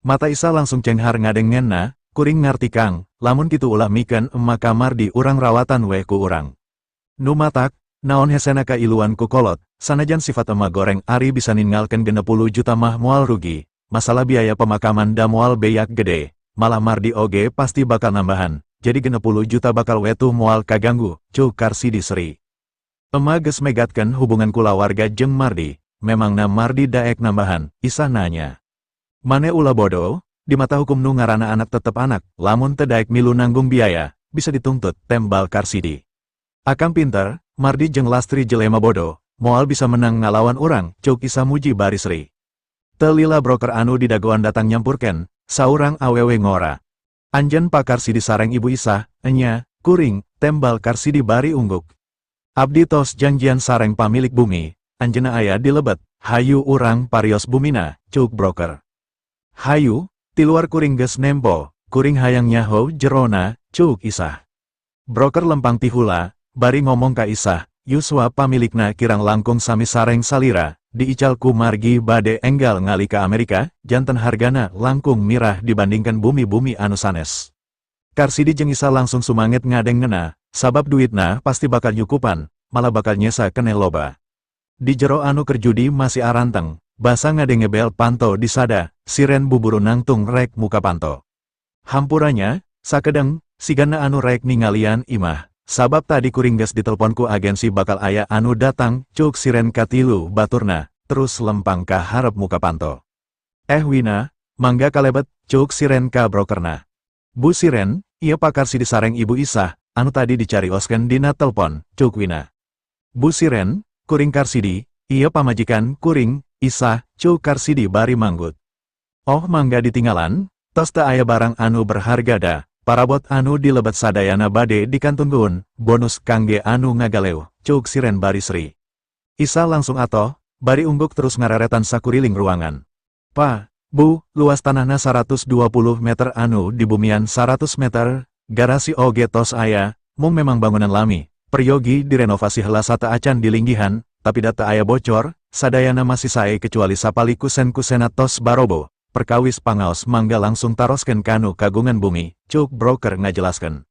Mata Isa langsung cenghar ngadengenna, "Kuring ngarti, Kang, lamun kitu ulah mikeun emak ka Mardi, urang rawatan weh ku urang. Nu matak, naon hesena kailuan ku kolot, sanajan sifat emak goreng, ari bisa ninggalkeun 60 juta mah moal rugi, masalah biaya pemakaman da moal beak gede, malah Mardi oge pasti bakal nambahan, jadi 60 juta bakal wetuh, moal kaganggu," cuk Karsidi seri. "Emak geus megatkeun hubungan kulawarga jeung Mardi, memangna Mardi daek nambahan?" Isah nanya. "Mane ulah bodoh, di mata hukum nu ngarana anak tetep anak, lamun teu daek milu nanggung biaya, bisa dituntut," tembal Karsidi. "Akang pinter, Mardi jeung Lastri jelema bodoh, moal bisa menang ngalawan urang," cuk Isa muji bari seri. Teu lila broker anu didagoan datang nyampurkeun, saurang awewe ngora. "Anjeun Pak Karsidi sareng Ibu Isah, enya?" "Kuring," tembal Karsidi bari ungguk. "Abdi tos janjian sareng pamilik bumi, anjeunna aya di lebet, hayu urang parios bumina," cuk broker. "Hayu, tiluar kuring geus nempo, kuring hayang nyaho jerona," cuk Isah. Broker lempang tihula, bari ngomong ka Isah, "Yuswa pamilikna kirang langkung sami sareng salira, diical ku margi bade enggal ngalih ka Amerika, janten hargana langkung mirah dibandingkan bumi-bumi anu sanes." Karsidi jeung Isa langsung sumanget ngadengena, sabab duitna pasti bakal nyukupan, malah bakal nyesa keneh loba. Di jero anu keur judi masih aranteng, basa ngadenge bel panto disada, Siren buburu nangtung rek muka panto. "Hampura nya, sakedeng, sigana anu rek ningalian imah, sabab tadi kuring geus ditelepon ku agensi bakal aya anu datang," cuk Siren katilu baturna, terus lempang ka harep muka panto. "Eh, Wina, mangga kalebet," cuk Siren ka brokerna. "Bu Siren, ieu Pak Karsidi sareng Ibu Isah, anu tadi dicarioskeun dina telepon," cuk Wina. "Bu Siren, kuring Karsidi, ieu pamajikan kuring, Isah," cuk Karsidi bari manggut. "Oh, mangga ditinggalan, tos teu aya barang anu berharga da, parabot anu di lebet sadayana bade dikantunkeun, bonus kangge anu ngagaleuh," cuk Siren bari seri. Isa langsung atoh, bari ungguk terus ngareretan sakuriling ruangan. "Pa, Bu, luas tanahna 120 meter anu dibumian 100 meter, garasi oge tos aya, mung memang bangunan lami, peryogi direnovasi heula sateuacan dilinggihan, tapi da teu aya bocor, sadayana masih sae kecuali sapali kusen-kusena tos barobo, perkawis pangaos mangga langsung taroskeun kanu kagungan bumi," cuk broker ngajelaskeun.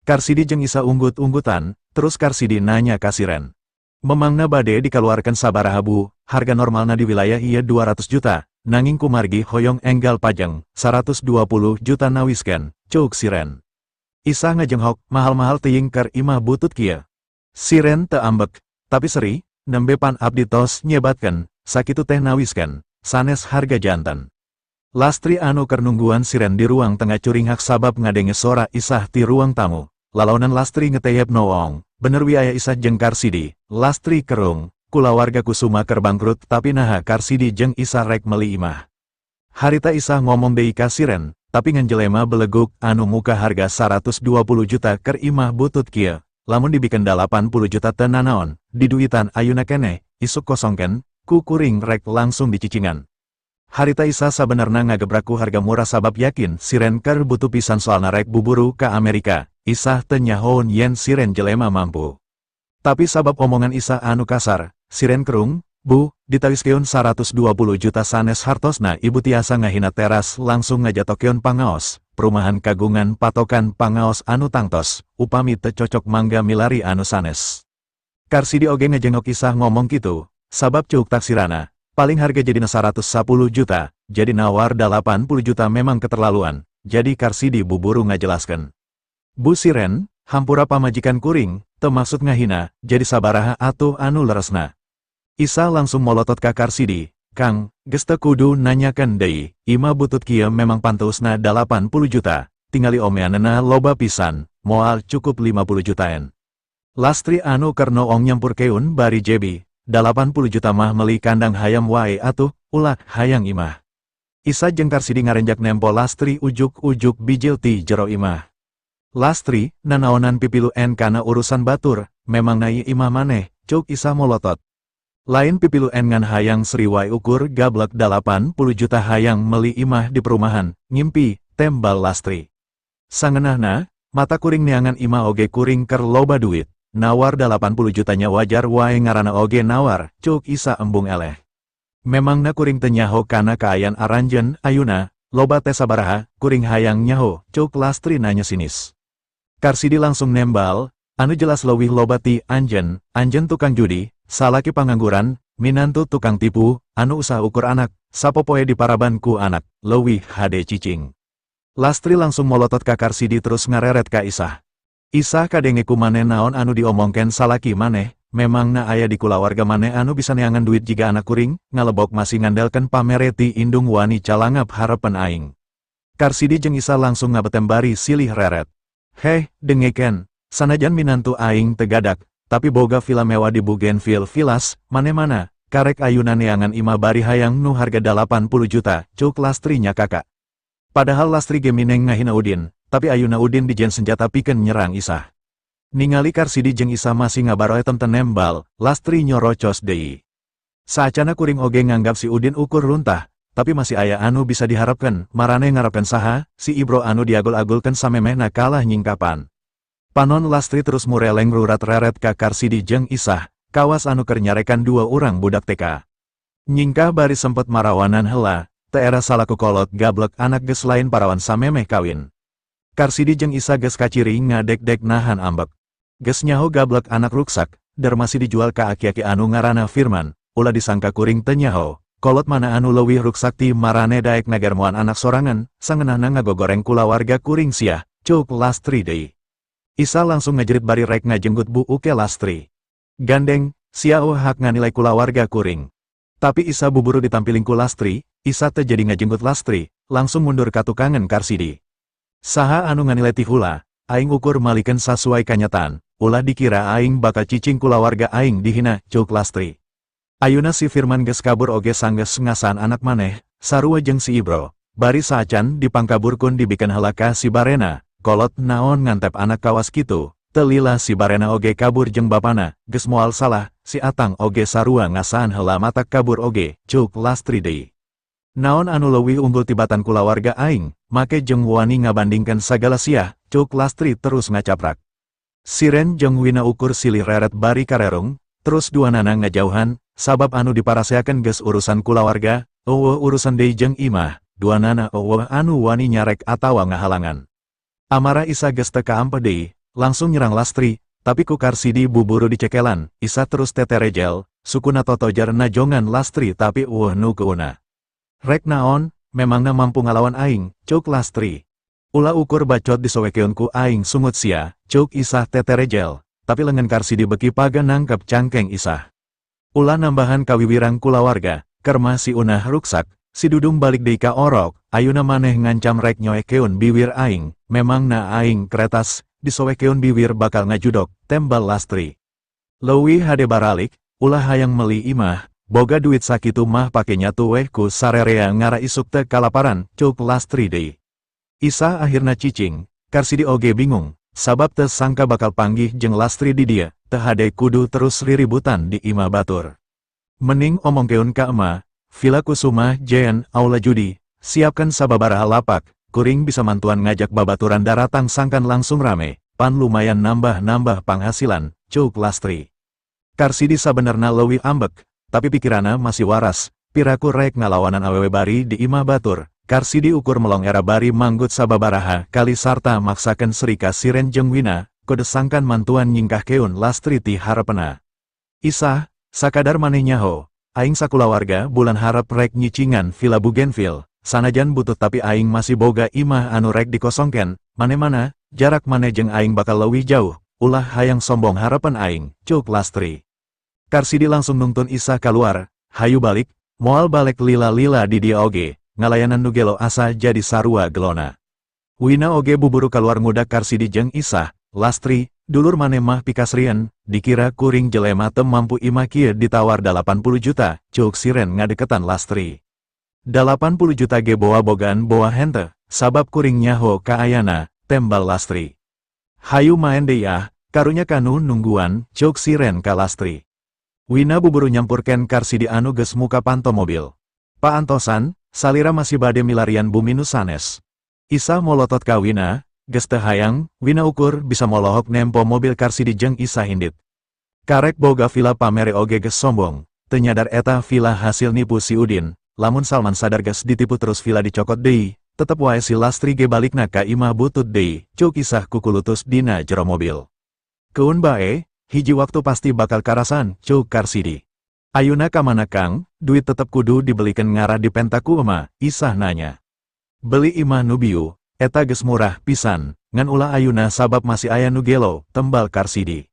Karsidi jeung Isa unggut-unggutan, terus Karsidi nanya ka Siren. "Memangna bade dikaluarkeun sabaraha, Bu? Harga normalna di wilayah ieu 200 juta, nanging kumargi hoyong enggal pajeng, 120 juta nawiskeun," cuk Siren. Isa ngajenghok, "Mahal-mahal teuing keur imah butut kieu." Siren teu ambek, tapi seri, "Nembe pan abdi tos nyebatkeun, sakitu teh nawiskeun, sanes harga janten." Lastri anu keur nungguan Siren di ruang tengah curinghak sabab ngadenge sora Isah ti ruang tamu. Lalaunan Lastri ngeteyep noong, bener wi aya Isah jeung Karsidi. Lastri kerung, kulawarga Kusuma keur bangkrut, tapi naha Karsidi jeung Isah rek meli imah. Harita Isah ngomong deui ka Siren, "Tapi ngan jelema beleguk anu muka harga 120 juta keur imah butut kieu, lamun dibikeun 80 juta teu nanaon, diduitan ayuna keneh, isuk kosongkeun, ku kuring rek langsung dicicingan." Harita Isa sabenerna ngagebrak ku harga murah sabab yakin Siren keur butuh pisan, soalna rek buburu ka Amerika. Isah teu nyahoun yen Siren jelema mampu. Tapi sabab omongan Isah anu kasar, Siren kerung, "Bu, ditawiskeun 120 juta sanes hartosna Ibu tiasa ngahina teras langsung ngajatokeun pangaos, perumahan kagungan patokan pangaos anu tangtos, upami teu cocok mangga milari anu sanes." Karsidi oge ngejengok Isah ngomong kitu, sabab cuk taksirana, paling harga jadina 110 juta, jadi nawar 80 juta memang keterlaluan, jadi Karsidi buburu ngajelaskan. "Bu Siren, hampura pamajikan kuring, teu maksud ngahina, jadi sabaraha atuh anu leresna?" Isa langsung molotot ka Karsidi, "Kang, geus teu kudu nanyakeun deui, imah butut kieu memang panteusna 80 juta, tingali omeanana loba pisan, moal cukup 50 jutaan." Lastri anu keur noong nyampurkeun bari jebi, "80 juta mah meli kandang hayam wae atuh, ulah hayang imah." Isa jeung Karsidi ngarenjak nempo Lastri ujuk-ujuk bijil ti jero imah. "Lastri, nanaonan pipilu en kana urusan batur, memangna ieu imah maneh?" cuk Isa molotot. "Lain pipilu en, ngan hayang seri wae, ukur gablek 80 juta hayang meli imah di perumahan, ngimpi," tembal Lastri. "Sangeunahna, mata kuring neangan imah oge kuring keur loba duit. Nawar 80 jutanya wajar wae, ngarana oge nawar," cuk Isa embung eleh. "Memangna kuring teu nyaho kana kaayaan aranjeun ayuna, Loba teh sabaraha, kuring hayang nyaho, ceuk Lastri nanya sinis. Karsidi langsung nembal, anu jelas leuwih loba ti anjeun, anjeun tukang judi, salaki pangangguran, minantu tukang tipu, anu usaha ukur anak, sapopoe diparaban ku anak, leuwih hade cicing. Lastri langsung molotot ka Karsidi terus ngareret ka Isah. Isah, kadenge ku maneh naon anu diomongkeun salaki maneh? Memangna aya di kulawarga maneh anu bisa neangan duit jiga anak kuring? Ngalebok masih ngandelkeun pamere ti indung, wani calangap harepan aing. Karsidi jeung Isah langsung ngabetem bari silih reret. Heh, dengeken, sanajan minantu aing teu gadak, tapi boga villa mewah di Bougainville Villas, maneh mana? Karek ayuna neangan imah bari hayang nu harga 80 juta, ceuk Lastri nyakakak. Padahal Lastri ge mineng ngahina Udin, tapi ayuna Udin dijieun senjata pikeun nyerang Isah. Ningali Karsidi jeung Isah masih ngabaroetem teu nembal, Lastri nyorocos deui. Saacana kuring oge nganggap si Udin ukur runtah, tapi masih aya anu bisa diharapkan. Maraneh ngarapkan saha? Si Ibro anu diagul-agulkan samemehna kalah nyingkapan. Panon Lastri terus mureleng rurat reret ka Karsidi jeung Isah, kawas anu keur nyarekan dua orang budak TK. Nyingkah bari sempet marawanan hela, teu era salaku kolot gablek anak geus lain parawan samemeh kawin. Karsidi jeung Isah geus kaciri ngadek-dek nahan ambek. Geus nyaho gablek anak ruksak, der masih dijual ka aki-aki anu ngaranna Firman, ulah disangka kuring teu nyaho, kolot mana anu leuwih ruksak ti maraneh daek ngagermoan anak sorangan, sangeunahna ngagogoreng kulawarga kuring sia, ceuk Lastri deui. Isah langsung ngajerit bari rek ngajenggut buuke Lastri. Gandeng, sia euweuh hak nganilai kulawarga kuring. Tapi Isah buburu ditampiling ku Lastri, Isah teu jadi ngajenggut Lastri, langsung mundur ka tukangan Karsidi. Saha anu nganilai ti hula, aing ukur malikeun sasuai kanyataan, ulah dikira aing bakal cicing kulawarga aing dihina, ceuk Lastri. Ayuna si Firman geus kabur oge sanggeus ngasaan anak maneh, sarua jeung si Ibro, bari saacan dipangkaburkeun dibikeun heula ka si Barena, kolot naon ngantep anak kawas kitu, teu lila si Barena oge kabur jeung bapana, geus moal salah, si Atang oge sarua ngasaan heula matak kabur oge, ceuk Lastri deui. Naon anu leuwih unggul tibatan kulawarga aing, make jeung wani ngabandingkeun sagala sia, ceuk Lastri terus ngacaprak. Siren jeung Wina ukur silih reret bari karerung, terus duanana ngajauhan, sabab anu diparaseakeun geus urusan kulawarga, euweuh urusan deui jeung imah, duanana euweuh anu wani nyarek atawa ngahalangan. Amarah Isah geus teu kaampeh deui, langsung nyerang Lastri, tapi ku Karsidi buburu dicekelan, Isah terus teterejel, sukuna totojar najongan Lastri tapi euweuh nu keuna. Rek naon, memangna mampu ngalawan aing, ceuk Lastri. Ulah ukur bacot disowekeun ku aing sungut sia, ceuk Isah teterejel, tapi lengan Karsidi beki paga nangkep cangkeng Isah. Ulah nambahan kawiwirang kulawarga, kerma si Unah ruksak, si Dudung balik deui ka orok, ayuna maneh ngancam rek nyoekeun biwir aing, memangna aing kretas, disowekeun biwir bakal ngajudok, tembal Lastri. Leuwih hade baralik, ulah hayang meli imah, boga duit sakitu mah pake nyatu weh ku sarerea ngara isuk teu kalaparan, ceuk Lastri deui. Isah akhirna cicing, Karsidi oge bingung, sabab teu sangka bakal panggih jeung Lastri di dieu, teu hade kudu terus riributan di imah batur. Mending omongkeun ka ema, Villa Kusuma Jen Aula Judi, siapkan sababaraha lapak, kuring bisa mantuan ngajak babaturan daratang sangkan langsung rame, pan lumayan nambah-nambah panghasilan, ceuk Lastri. Karsidi sabenerna leuwih ambek, tapi pikirana masih waras, piraku rek ngalawanan awewe bari di imah batur. Karsidi ukur melong era bari manggut sababaraha kali sarta maksakeun seri ka Siren jeung Wina, kode sangkan mantuan nyingkahkeun Lastri ti harepena. Isah, sakadar maneh nyaho, aing sakulawarga bulan harep rek nyicingan Villa Bougainville, sanajan butut tapi aing masih boga imah anu rek dikosongkeun, maneh-mana, jarak maneh jeung aing bakal leuwih jauh, ulah hayang sombong harepan aing, ceuk Lastri. Karsidi langsung nungtun Isah keluar, hayu balik, moal balik lila-lila di dieu oge, ngalayanan nu gelo asa jadi sarua gelona. Wina oge buburu keluar ngudak Karsidi jeung Isah, Lastri, dulur maneh mah pikasrieun, dikira kuring jelema teu mampu imah kieu ditawar 80 juta, ceuk Siren ngadeketan Lastri. 80 juta ge boa bogaan boa henteu, sabab kuring nyaho kaayana, tembal Lastri. Hayu maen deui ah, karunya kanu nungguan, ceuk Siren ka Lastri. Wina buburu nyampurkeun Karsidi anu geus muka panto mobil. Paantosan, salira masih bade milarian bumi nu sanes. Isah molotot ka Wina, geus teu hayang, Wina ukur bisa molohok nempo mobil Karsidi jeung Isah indit. Karek boga villa pamere oge geus sombong, teu nyadar eta villa hasil nipu si Udin, lamun Salman sadar geus ditipu terus villa dicokot deui, Tetep wae si Lastri ge balikna ka imah butut deui, ceuk Isah kukulutus dina jero mobil. Keun bae, hiji waktu pasti bakal karasan, ceuk Karsidi. Ayuna kamana, Kang? Duit tetep kudu dibelikan, ngarah dipenta ku ema, Isah nanya. Beli imah nu bieu, eta geus murah pisan, ngan ulah ayuna sabab masih aya nu gelo, tembal Karsidi.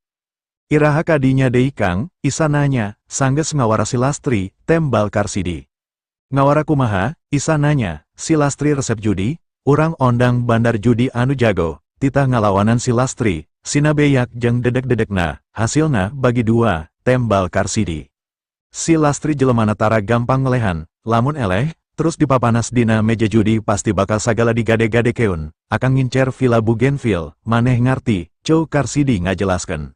Iraha kadinya deui, Kang? Isah nanya. Sanggeus ngawara si Lastri, tembal Karsidi. Ngawara kumaha? Isah nanya. Si Lastri resep judi, urang ondang bandar judi anu jago, titah ngalawanan si Lastri, sina beyak jeng dedek-dedekna, hasilna bagi dua, tembal Karsidi. Si Lastri jelemana tara gampang ngelehan, lamun eleh, terus dipapanas dina meja judi pasti bakal sagala digade-gadekeun, akang ngincer villa Bougainville, maneh ngarti, ceuk Karsidi ngajelaskeun.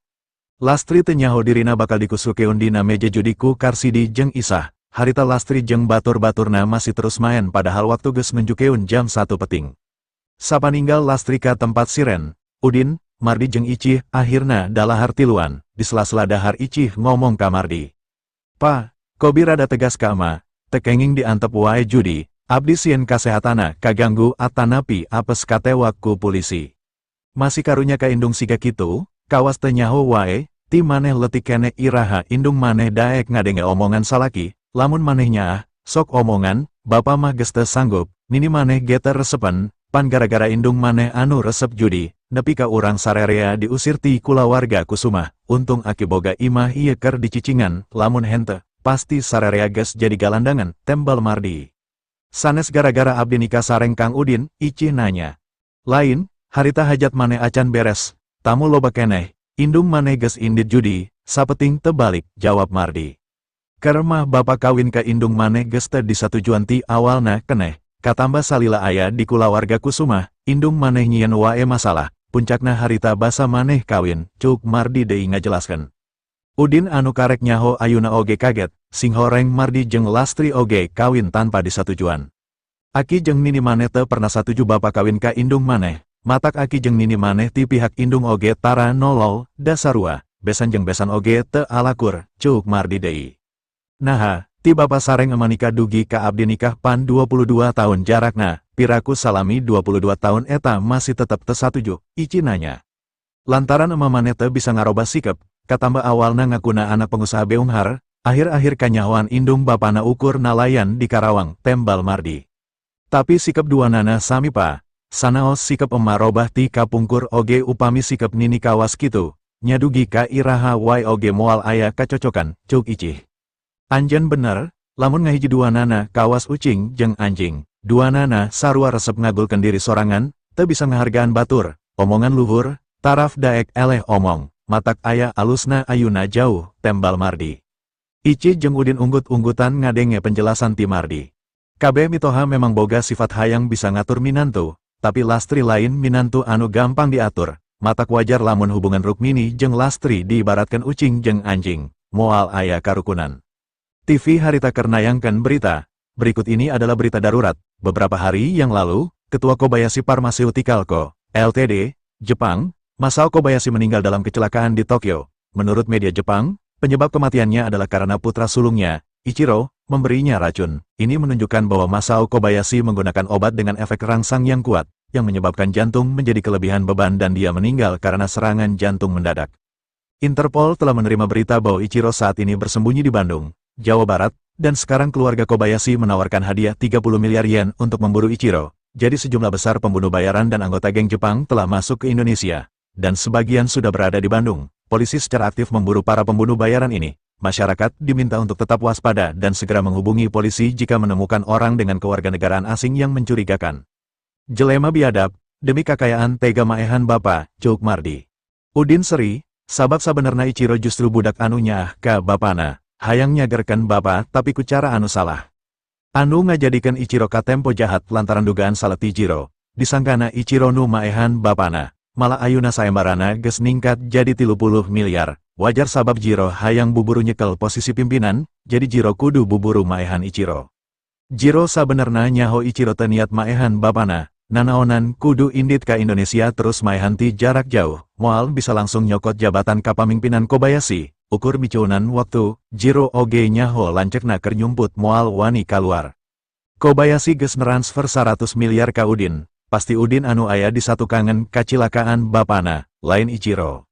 Lastri teu nyaho dirina bakal dikusukeun dina meja judi ku Karsidi jeung Isah. Harita Lastri jeung batur-baturna masih terus main padahal waktu geus nunjukeun jam 1 peting. Sapaninggal Lastri ka tempat siren, Udin, Mardi jeung Icih akhirna dalahar tiluan. Di sela-sela dahar Icih ngomong ka Mardi. Pa, kobi rada tegas ka ema, teu kenging diantep wae judi, abdi sieun kasehatana kaganggu atanapi apes katewak ku polisi. Masih karunya ka indung siga kitu, kawas teu nyaho wae, ti maneh leutik keneh iraha indung maneh daek ngadenge omongan salaki? Lamun maneh nyaah, sok omongan, bapa mah geus teu sanggup, nini maneh ge teu resepen, pan gara-gara indung maneh anu resep judi, nepi ka urang sarerea diusir ti kulawarga Kusumah. Untung aki boga imah ieu keur dicicingan, lamun henteu, pasti sarerea geus jadi galandangan, tembal Mardi. Sanes gara-gara abdi nikah sareng Kang Udin? Icih nanya. Lain, harita hajat maneh acan beres, tamu loba keneh, indung maneh geus indit judi, sapeting teu balik, jawab Mardi. Keur mah bapak kawin ka indung maneh geus teu disatujuan ti awalna keneh, katamba salila aya di kulawarga Kusumah, indung maneh nyieun wae masalah, puncakna harita basa maneh kawin, ceuk Mardi deui ngajelaskeun. Udin anu karek nyaho ayuna oge kaget, singhoreng Mardi jeung Lastri oge kawin tanpa disatujuan. Aki jeung nini maneh teu pernah satuju bapak kawin ka indung maneh, matak aki jeung nini maneh ti pihak indung oge tara nolol, da sarua, besan jeung besan oge teu alakur, ceuk Mardi deui. Naha, ti bapa sareng ema nikah dugi ka abdi nikah pan 22 tahun jarakna, piraku salami 22 tahun eta masih tetep teu satuju? Icih nanya. Lantaran ema maneh teu bisa ngarobah sikep, katamba awalna ngakuna anak pengusaha beunghar, akhir-akhir kanyahoan indung bapana ukur nalayan di Karawang, tembal Mardi. Tapi sikep duanana sami, Pa, sanaos sikep ema robah ti kapungkur oge upami sikep nini kawas kitu, nya dugi ka iraha wae oge moal aya kacocokan, ceuk Icih. Anjen bener, lamun ngahiji duanana kawas ucing jeung anjing, duanana sarua resep ngagulkeun diri sorangan, teu bisa ngahargaan batur, omongan luhur, taraf daek eleh omong, matak aya alusna ayuna jauh, tembal Mardi. Icih jeung Udin unggut-unggutan ngadenge penjelasan ti Mardi. Kabeh mitoha memang boga sifat hayang bisa ngatur minantu, tapi Lastri lain minantu anu gampang diatur, matak wajar lamun hubungan Rukmini jeung Lastri diibaratkan ucing jeung anjing, moal aya karukunan. TV harita keur nayangkeun berita. Berikut ini adalah berita darurat. Beberapa hari yang lalu, Ketua Kobayashi Pharmaceutical Co. Ltd. Jepang, Masao Kobayashi meninggal dalam kecelakaan di Tokyo. Menurut media Jepang, penyebab kematiannya adalah karena putra sulungnya, Ichiro, memberinya racun. Ini menunjukkan bahwa Masao Kobayashi menggunakan obat dengan efek rangsang yang kuat, yang menyebabkan jantung menjadi kelebihan beban dan dia meninggal karena serangan jantung mendadak. Interpol telah menerima berita bahwa Ichiro saat ini bersembunyi di Bandung, Jawa Barat, dan sekarang keluarga Kobayashi menawarkan hadiah 30 miliar yen untuk memburu Ichiro. Jadi sejumlah besar pembunuh bayaran dan anggota geng Jepang telah masuk ke Indonesia, dan sebagian sudah berada di Bandung. Polisi secara aktif memburu para pembunuh bayaran ini. Masyarakat diminta untuk tetap waspada dan segera menghubungi polisi jika menemukan orang dengan kewarganegaraan asing yang mencurigakan. Jelema biadab, demi kakayaan tega maehan bapa, ceuk Mardi. Udin seri, sabab sabenerna Ichiro justru budak anu nyaah ka bapana, hayang nyagerkeun bapa tapi ku cara anu salah. Anu ngajadikeun Ichiro katempo jahat lantaran dugaan salah ti Jiro, disangkana Ichiro nu maehan bapana, malah ayuna saembarana geus ningkat jadi 30 miliar. Wajar sabab Jiro hayang buburu nyekel posisi pimpinan, jadi Jiro kudu buburu maehan Ichiro. Jiro sabenerna nyaho Ichiro teu niat maehan bapana, nanaonan kudu indit ka Indonesia terus maehan ti jarak jauh, moal bisa langsung nyokot jabatan kapamimpinan Kobayashi, ukur miceunan waktu, Jiro oge nyaho lanceukna keur nyumput moal wani kaluar. Kobayashi geus transfer 100 miliar ka Udin, pasti Udin anu aya di satukangan kacilakaan bapana, lain Ichiro.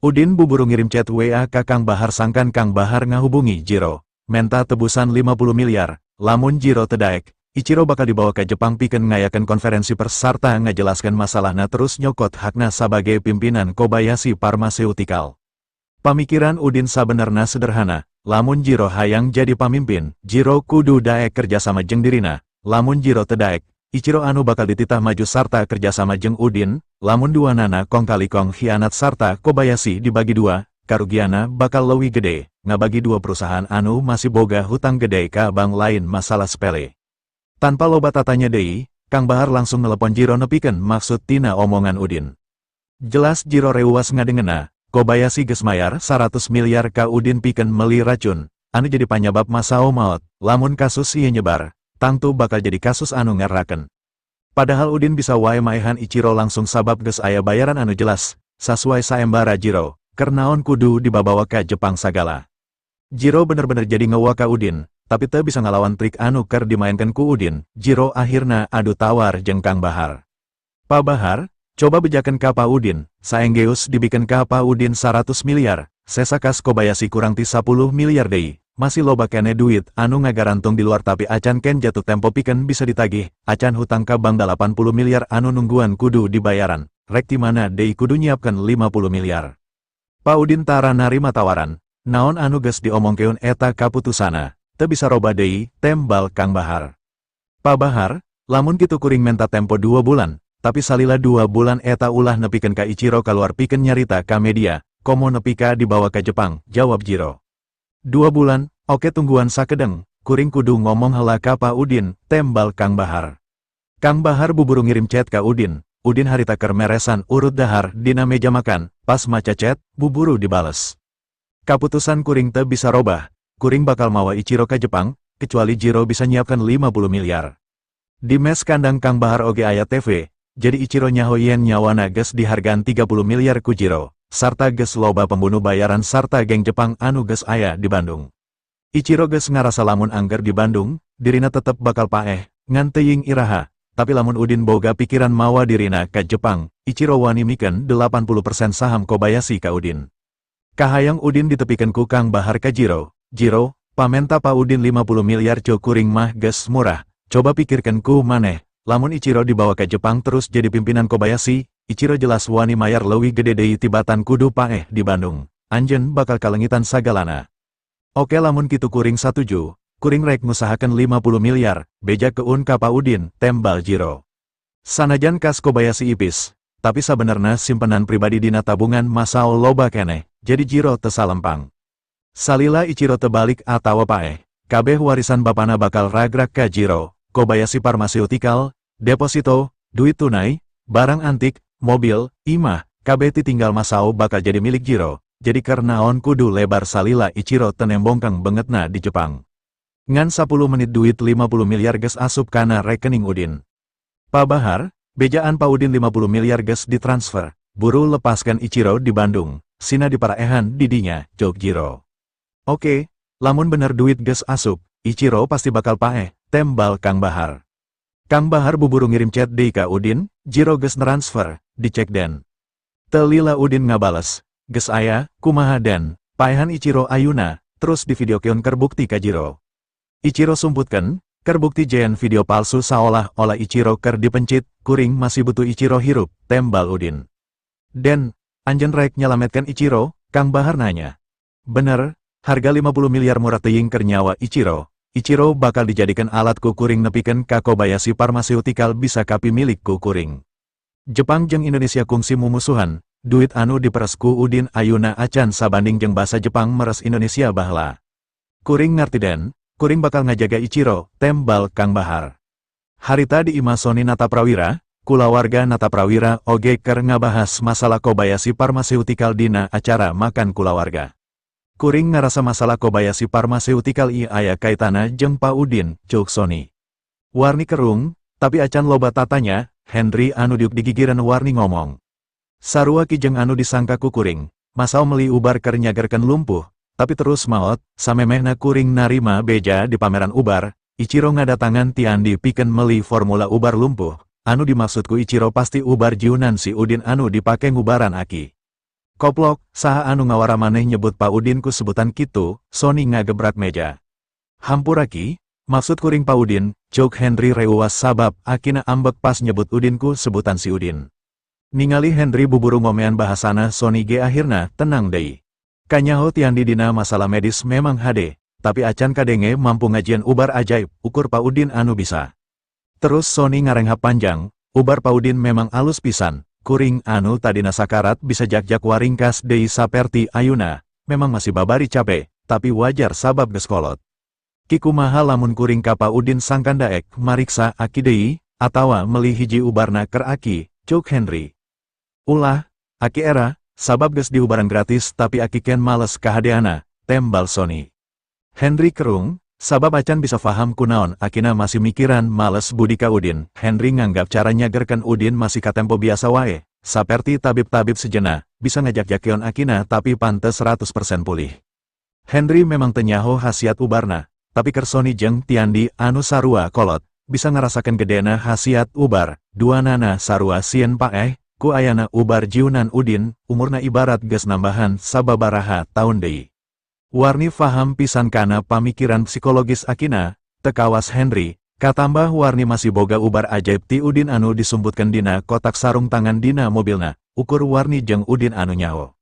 Udin buburu ngirim chat WA ka Kang Bahar sangkan Kang Bahar ngahubungi Jiro, menta tebusan 50 miliar, lamun Jiro teu daek, Ichiro bakal dibawa ke Jepang pikeun ngayakeun konferensi pers sarta ngajelaskan masalahna terus nyokot hakna sabagai pimpinan Kobayashi Pharmaceutical. Pamikiran Udin sabenerna sederhana, lamun Jiro hayang jadi pamimpin, Jiro kudu daek kerjasama jeng dirina, lamun Jiro teu daek, Ichiro anu bakal dititah maju sarta kerjasama jeng Udin, lamun dua nana kong kali kong hianat sarta Kobayashi dibagi dua, karugiana bakal leuwih gede, ngabagi dua perusahaan anu masih boga hutang gede ka bank lain masalah sepele. Tanpa loba tatanya deui, Kang Bahar langsung nelepon Jiro nepikeun maksud tina omongan Udin. Jelas Jiro reuwas ngadengena, Kobayashi geus mayar 100 miliar ka Udin pikeun meuli racun, anu jadi panyabab Masao maot, lamun kasus ieu nyebar, tangtu bakal jadi kasus anu ngerakeun. Padahal Udin bisa wae maehan Ichiro langsung sabab geus aya bayaran anu jelas, sasuai saembara Jiro, keur naon kudu dibabawa ka Jepang sagala. Jiro bener-bener jadi ngewa ka Udin, tapi teu bisa ngalawan trik anu keur dimainkan ku Udin, Jiro akhirna adu tawar jeung Kang Bahar. Pak Bahar, coba bejakeun ka Pak Udin, saenggeus dibikeun ka Pak Udin 100 miliar, sesa kas Kobayashi kurang ti 10 miliar deui, masih loba keneh duit anu ngagarantung di luar tapi acan ken jatuh tempo pikeun bisa ditagih, acan hutang ka bank 80 miliar anu nungguan kudu dibayaran, rek ti mana deui kudu nyiapkeun 50 miliar. Pak Udin tara narima tawaran, naon anu geus diomongkeun eta kaputusana, teu bisa roba deui, tembal Kang Bahar. Pak Bahar, lamun kitu kuring menta tempo 2 bulan, tapi salila 2 bulan eta ulah nepikeun ka Ichiro kaluar pikeun nyarita ka media, komo nepi ka dibawa ka Jepang, jawab Jiro. 2 bulan, oke tungguan sakedeng, kuring kudu ngomong heula ka Pak Udin, tembal Kang Bahar. Kang Bahar buburu ngirim chat ka Udin, Udin harita keur meresan urut dahar dina meja makan, pas maca chat, buburu dibales. Kaputusan kuring teu bisa robah, kuring bakal mawa Ichiro ka Jepang, kecuali Jiro bisa nyiapkan 50 miliar. Di mes kandang Kang Bahar oge aya TV, jadi Ichiro nyaho yen nyawana geus dihargaan 30 miliar ku Jiro, sarta geus loba pembunuh bayaran sarta geng Jepang anu geus aya di Bandung. Ichiro geus ngarasa lamun angger di Bandung, dirina tetep bakal paeh, ngan teuing iraha, tapi lamun Udin boga pikiran mawa dirina ka Jepang, Ichiro wani mikeun 80% saham Kobayashi ka Udin. Kahayang Udin ditepikeun ku Kang Bahar ka Jiro, Jiro, pamenta Pa Udin 50 miliar co kuring mah geus murah, coba pikirkeun ku maneh, lamun Ichiro dibawa ke Jepang terus jadi pimpinan Kobayashi, Ichiro jelas wani mayar leuwih gede deui tibatan kudu paeh di Bandung, anjeun bakal kalengitan sagalana. Oke lamun kitu kuring satuju, kuring rek ngusahakeun 50 miliar, bejakeun ka Pa Udin, tembal Jiro. Sanajan kas Kobayashi ipis, tapi sabenerna simpenan pribadi dina tabungan Masao loba keneh, jadi Jiro teu salempang. Salila Ichiro tebalik atawa paeh, kabeh warisan bapana bakal ragrak ka Jiro, Kobayashi Pharmaceutical, deposito, duit tunai, barang antik, mobil, imah, kabeh tinggal Masao bakal jadi milik Jiro, jadi karnaon kudu lebar salila Ichiro teu nembongkang beungeutna di Jepang. Ngan 10 menit duit 50 miliar geus asup kana rekening Udin. Pak Bahar, bejaan Pak Udin 50 miliar geus ditransfer, buru lepaskan Ichiro di Bandung, sina diparaehan didinya, jok Jiro. Oke, lamun bener duit geus asup, Ichiro pasti bakal paeh, tembal Kang Bahar. Kang Bahar buburu ngirim chat deui ka Udin, Jiro geus transfer, dicek den. Teu lila Udin ngabales, geus aya, kumaha den, paehan Ichiro ayuna, terus di videokeun keur bukti ka Jiro. Ichiro sumputkeun, keur bukti jen video palsu saolah-olah Ichiro keur dipencit, kuring masih butuh Ichiro hirup, tembal Udin. Den, anjeun rek nyelametkan Ichiro, Kang Bahar nanya. Bener, harga 50 miliar murah teuing keur nyawa Ichiro, Ichiro bakal dijadikan alat ku kuring nepikeun ka Kobayashi Pharmaceutical bisa kapi milik ku kuring. Jepang jeung Indonesia kungsi mumusuhan, duit anu diperes ku Udin ayuna acan sabanding jeung basa Jepang meres Indonesia baheula. Kuring ngarti den, kuring bakal ngajaga Ichiro, tembal Kang Bahar. Harita di imah Sony Nataprawira, kulawarga Nataprawira oge keur ngabahas masalah Kobayashi Pharmaceutical dina acara makan kulawarga. Kuring ngarasa masalah Kobayashi Pharmaceutical ieu aya kaitana jeung Pa Udin, cuk Sony. Warni kerung, tapi acan loba tatanya, Henry anu diuk digigiran Warni ngomong. Sarua ki jeung anu disangka ku kuring, Masao meli ubar keur nyagerkeun lumpuh, tapi terus maot, samemehna kuring narima beja di pameran ubar, Ichiro ngadatangan Tiandi pikeun meli formula ubar lumpuh, anu dimaksud ku Ichiro pasti ubar jiunan si Udin anu dipake ngubaran Aki. Koplok, saha anu ngawara maneh nyebut Pa Udin ku sebutan kitu, Sony ngagebrak meja. Hampura Ki, maksud kuring Pa Udin, ceuk Henry reuwas sabab akina ambek pas nyebut Udin ku sebutan si Udin. Ningali Henry buburu ngomean bahasana, Sony ge akhirna tenang deui. Kanyaho Tiandi dina masalah medis memang hade, tapi acan kadenge mampu ngajieun ubar ajaib, ukur Pa Udin anu bisa. Terus Sony ngarenghap panjang, ubar Pa Udin memang alus pisan, kuring anu tadina sakarat bisa jak-jak waringkas deui saperti ayuna, memang masih babari cape, tapi wajar sabab geus kolot. Ki, kumaha lamun kuring ka Pa Udin sangkan daek mariksa Aki deui, atawa meli hiji ubarna keur Aki, ceuk Henry. Ulah, Aki era, sabab geus diubaran gratis, tapi Aki ken males kahadeana, tembal Sony. Henry kerung, sabab acan bisa faham kunaon akina masih mikiran males budi ka Udin. Henry nganggap cara nyagerkeun Udin masih katempo biasa wae, saperti tabib-tabib sejenna, bisa ngajak-jakeun akina tapi pan teu 100% pulih. Henry memang teu nyaho khasiat ubarna, tapi keur Sony jeung Tiandi anu sarua kolot, bisa ngarasakeun gedena khasiat ubar, duanana sarua sieun paeh, ku ayana ubar jiunan Udin, umurna ibarat geus nambahan sababaraha taun deui. Warni faham pisan kana pamikiran psikologis akina, teu kawas Henry, katambah Warni masih boga ubar ajaib ti Udin anu disumputkeun dina kotak sarung tangan dina mobilna, ukur Warni jeung Udin anu nyaho.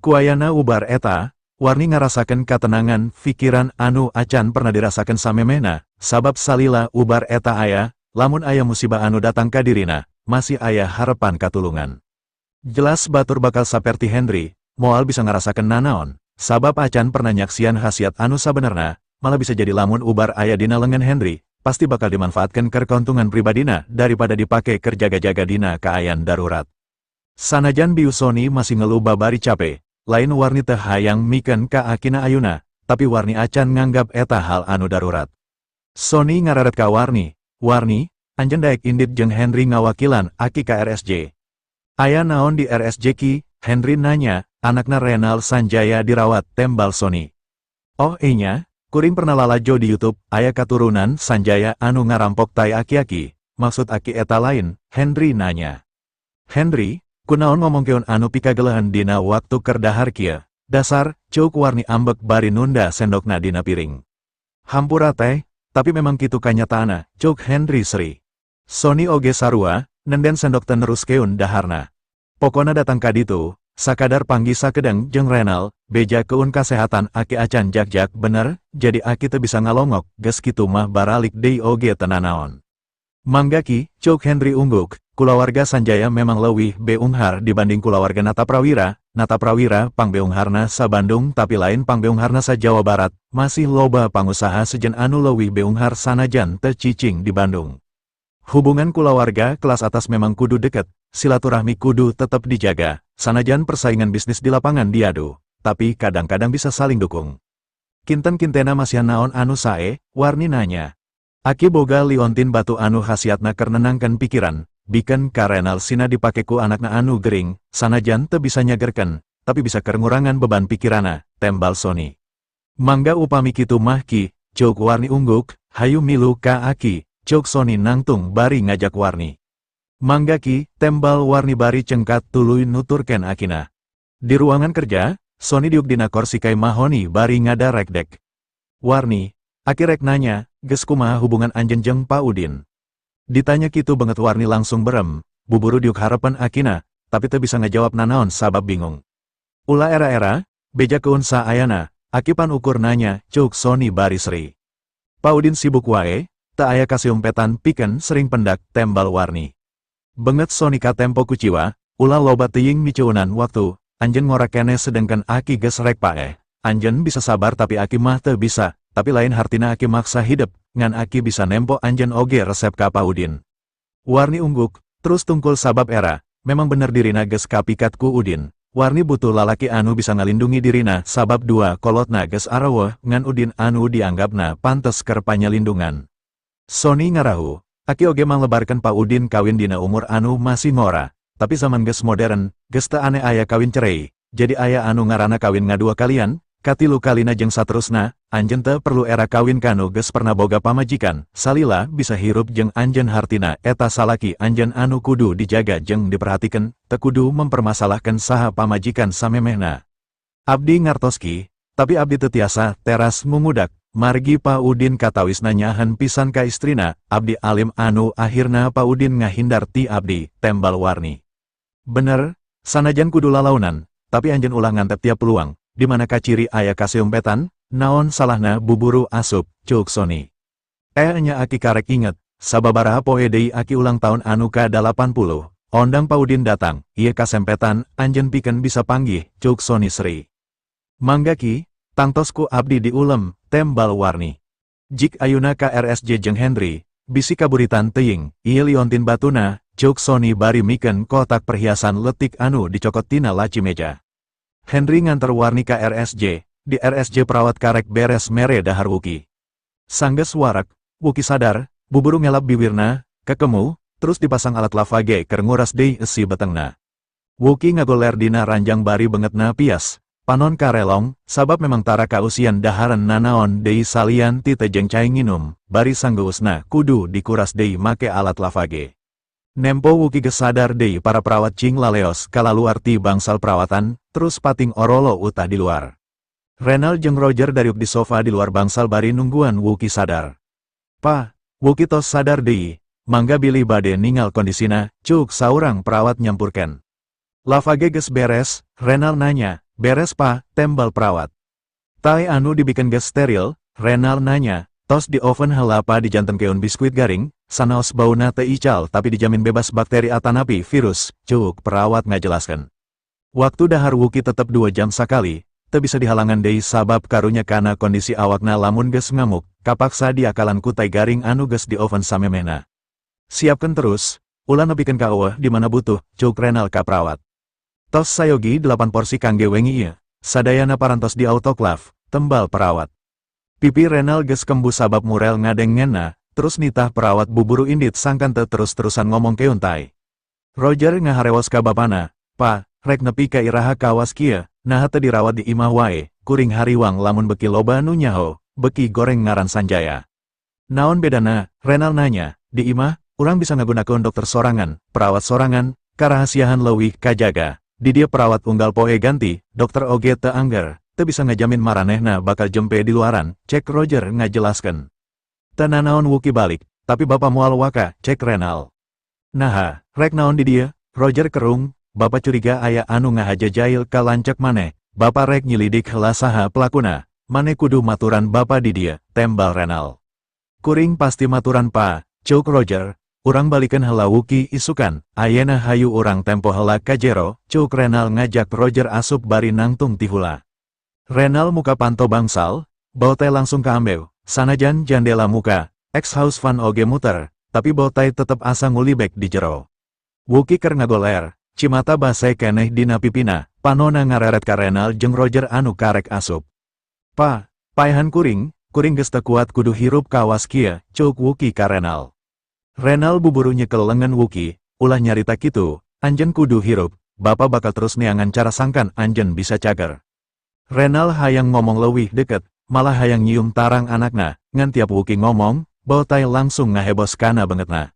Ku ayana ubar eta, Warni ngarasakeun katenangan pikiran anu acan pernah dirasakeun samemehna, sabab salila ubar eta aya, lamun aya musibah anu datang ka dirina, masih aya harapan katulungan. Jelas batur bakal saperti Henry, moal bisa ngarasakeun nanaon, sabab acan pernah nyaksian khasiat anu sabenerna, malah bisa jadi lamun ubar aya dina lengan Henry, pasti bakal dimanfaatkan keur keuntungan pribadina daripada dipake keur jaga-jaga dina kaayaan darurat. Sanajan biu Sony masih ngeluh babari cape, lain Warni teu hayang mikeun ka akina ayuna, tapi Warni acan nganggap eta hal anu darurat. Sony ngararet ka Warni, "Warni, anjeun daek indit jeung Henry ngawakilan Aki ka RSJ." "Aya naon di RSJ, Ki?" Henry nanya. "Anakna Renal Sanjaya dirawat," tembal Sony. "Oh enya, kuring pernah lalajo di YouTube, aya katurunan Sanjaya anu ngarampok tai aki-aki, maksud Aki eta lain?" Henry nanya. "Henry, kunaon ngomongkeun anu pikagelehen dina waktu keur dahar kieu, dasar," ceuk Warni ambek bari nunda sendokna dina piring. "Hampura Teh, tapi memang kitu kanyataana," ceuk Henry seri. Sony oge sarua, nenden sendok teu neruskeun daharna. "Pokona datang ka ditu, sakadar panggih sakedeng jeung Renal, bejakeun kasehatan Aki acan jak-jak bener, jadi Aki teu bisa ngalongok, geus kitu mah baralik deui oge teu nanaon." "Mangga Ki," ceuk Henry ungguk, "kulawarga Sanjaya memang leuwih beunghar dibanding kulawarga Nata Prawira. Nata Prawira pangbeungharna sa Bandung, tapi lain pangbeungharna sa Jawa Barat, masih loba pangusaha sejen anu leuwih beunghar sanajan teu cicing di Bandung. Hubungan kulawarga kelas atas memang kudu deket, silaturahmi kudu tetap dijaga, sanajan persaingan bisnis di lapangan diadu, tapi kadang-kadang bisa saling dukung." "Kinten-kintena masihan naon anu sae?" Warni nanya. "Aki boga liontin batu anu khasiatna keur nenangkeun pikiran, bikeun ka Renal sina dipake ku anakna anu gering, sanajan teu bisa nyagerkeun, tapi bisa keur ngurangan beban pikirana," tembal Sony. "Mangga upami kitu mah Ki," ceuk Warni ungguk. "Hayu milu ka Aki," ceuk Sony nangtung bari ngajak Warni. "Mangga Ki," tembal Warni bari cengkat tuluy nuturkeun akina. Di ruangan kerja, Sony diuk dina korsi kai mahoni bari ngadarekdek. "Warni, Aki rek nanya, geus kumaha hubungan anjeun jeung Pa Udin?" Ditanya kitu beungeut Warni langsung berem, buburu diuk hareupeun akina, tapi teu bisa ngajawab nanaon sabab bingung. "Ulah era-era, bejakeun saayana, Aki pan ukur nanya," ceuk Sony bari seri. "Pa Udin sibuk wae, teu aya kasiumpetan pikeun sering pendak," tembal Warni. Beungeut Sony katempo kuciwa, "Ulah loba teuing miceunan waktu, anjeun ngora keneh sedengkeun Aki geus rek paeh. Anjeun bisa sabar tapi Aki mah teu bisa, tapi lain hartina Aki maksa hidep, ngan Aki bisa nempo anjeun oge resep ka Pa Udin." Warni ungguk, terus tungkul sabab era, memang bener dirina geus kapikat ku Udin. Warni butuh lalaki anu bisa ngalindungi dirina sabab dua kolotna geus araweuh, ngan Udin anu dianggapna pantes keur panyalindungan. Sony ngarahu, "Aki oge manglebarkeun Pa Udin kawin dina umur anu masih ngora, tapi zaman geus modern, geus teu aneh aya kawin cerei, jadi aya anu ngaranna kawin ngadua kalian, Katilu kalina jeung saterusna, anjeun teu perlu era kawin ka nu geus pernah boga pamajikan, salila bisa hirup jeung anjeun hartina eta salaki anjeun anu kudu dijaga jeung diperhatikeun, teu kudu mempermasalahkeun saha pamajikan samemehna. Abdi ngartos Ki, tapi abdi teu tiasa teras mungudak, margi Pa Udin katawisna nyahan pisan ka istrina, abdi alim anu akhirna Pa Udin ngahindar ti abdi, tembal Warni. Bener, sanajan kudu lalaunan, tapi anjeun ulah ngantep tiap peluang, di mana kaciri aya kaseumpetan, naon salahna buburu asup, ceuk Sony. Eh nya aki karek inget, sababaraha poe deui aki ulang tahun anu ka 80, ondang Pa Udin datang, ieu kasempetan anjeun pikeun bisa panggih, ceuk Sony Sri. Mangga Ki, tangtos ku abdi diulem, tembal Warni. Jik ayuna ka RSJ jeung Henry, bisi kaburitan teuing, ieu liontin batuna, ceuk Sony bari mikeun kotak perhiasan letik anu dicokot tina laci meja. Henry nganter Warni ka RSJ, di RSJ perawat karek beres mere dahar Wuki. Sanggeus wareg, Wuki sadar, buburu ngelap biwirna, kekemu, terus dipasang alat lavage keur nguras deui esi betengna. Wuki ngagoler dina ranjang bari bengetna pias, panon karelong, sabab memang tara kausian daharan nanaon deui salian ti teh jeung cai nginum, bari sanggeusna kudu dikuras deui make alat lavage. Nempo Wuki geus sadar deui para perawat cing laleos kalaluar ti bangsal perawatan, terus pating orolo utah di luar. Renal jeung Roger dariuk di sofa di luar bangsal bari nungguan Wuki sadar. Pa, Wuki tos sadar deui, mangga bilih bade ningal kondisina, ceuk saurang perawat nyampurkeun. Lavage geus beres, Renal nanya, beres Pa, tembal perawat. Tai anu dibikeun geus steril, Renal nanya, tos di oven heula Pa dijantenkeun biskuit garing, sanaos bauna teu ical tapi dijamin bebas bakteri atanapi virus, ceuk perawat ngajelaskeun. Waktu dahar Wuki tetep 2 jam sakali, teu bisa dihalangan deui sabab karunya kana kondisi awakna lamun geus ngamuk, kapaksa diakalan ku tai garing anu geus di oven samemehna. Siapkeun terus, ulah nepikeun ka euweuh di mana butuh, ceuk Renal ka perawat. Tos sayogi 8 porsi kangge wengi ieu, sadayana parantos di autoklaf, tembal perawat. Pipi Renal geus kembu sabab murel ngadengenna, terus nitah perawat buburu indit sangkan teu terus-terusan ngomongkeun tai. Roger ngaharewos ka bapana, Pa, rek nepi ka iraha kawas kieu, naha teu dirawat di imah wae, kuring hariwang lamun beki loba nu nyaho, beki goreng ngaran Sanjaya. Naon bedana, Renal nanya, di imah, urang bisa ngagunakeun dokter sorangan, perawat sorangan, karahasiahan leuwih kajaga. Di dieu perawat unggal poe ganti, dokter oge teu angger, teu bisa ngajamin maranehna bakal jempe di luaran, cek Roger ngajelaskeun. Teu nanaon Wuki balik, tapi bapa moal waka, cek Renal. Naha, rek naon di dieu, Roger kerung, bapa curiga aya anu ngahaja jail ka lanceuk maneh, bapa rek nyilidik heula saha pelakuna, maneh kudu maturan bapa di dieu, tembal Renal. Kuring pasti maturan Pa, ceuk Roger, urang balikeun heula Wuki isukan, ayeuna hayu urang tempo heula ka jero, ceuk Renal ngajak Roger asup bari nangtung tihula. Renal muka panto bangsal, bau tai langsung kaambeu, sanajan jandela muka, exhaust fan oge muter, tapi bau tai tetep asa ngulibek di jero. Wuki keur ngagoler, cimata base keneh dina pipina, panona ngareret ka Renal jeung Roger anu karek asup. Pa, paehan kuring, kuring geus teu kuat kudu hirup kawas kieu, ceuk Wuki ka Renal. Renal buburu nyekel lengan Wuki, ulah nyarita kitu, anjeun kudu hirup, bapa bakal terus neangan cara sangkan anjeun bisa cager. Renal hayang ngomong leuwih deket, malah hayang nyium tarang anakna, ngan tiap Wuki ngomong, bau tai langsung ngahebos kana bengetna.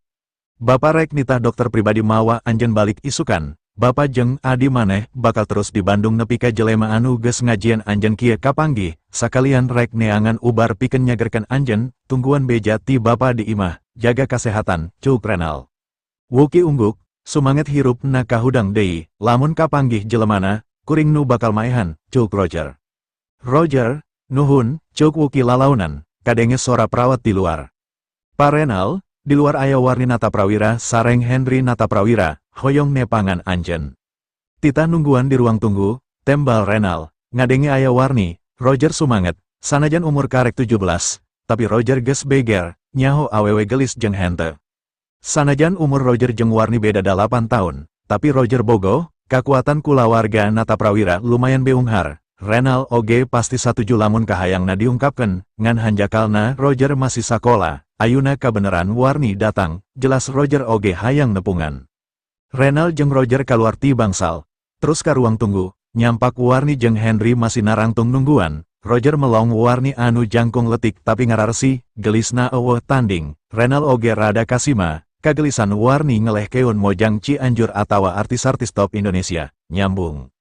Bapa rek nitah dokter pribadi mawa anjeun balik isukan, bapa jeung adi maneh bakal terus di Bandung nepi ka jelema anu geus ngajieun anjeun kieu kapanggih, sakalian rek neangan ubar pikeun nyagerkeun anjeun, tungguan beja ti bapa di imah, jaga kasehatan, ceuk Renal. Wuki ungguk, sumanget hirup na kahudang deui, lamun kapanggih jelemana, kuring nu bakal maehan, ceuk Roger. Roger, nuhun, ceuk Wuki lalaunan, kadenge sora perawat di luar. Pa Renal, di luar aya Warni Nataprawira sareng Henry Nataprawira, hoyong nepangan anjeun. Titah nungguan di ruang tunggu, tembal Renal, ngadenge aya Warni, Roger sumanget, sanajan umur karek 17, tapi Roger geus beger, nyaho awewe gelis jeung henteu. Sanajan umur Roger jeung Warni beda 8 tahun, tapi Roger bogoh, kakuatan kulawarga Nataprawira lumayan beunghar. Renal oge pasti satuju lamun kahayangna diungkapkeun, ngan hanjakalna Roger masih sakola, ayuna kabeneran Warni datang, jelas Roger oge hayang nepungan. Renal jeung Roger kaluar ti bangsal, terus ka ruang tunggu, Nyampak Warni jeung Henry masih narangtung nungguan, Roger melong Warni anu jangkung letik tapi ngararesi, gelisna euweuh tanding, Renal oge rada kasima, kagelisan Warni ngelehkeun Mojang Cianjur atawa artis-artis top Indonesia, nyambung.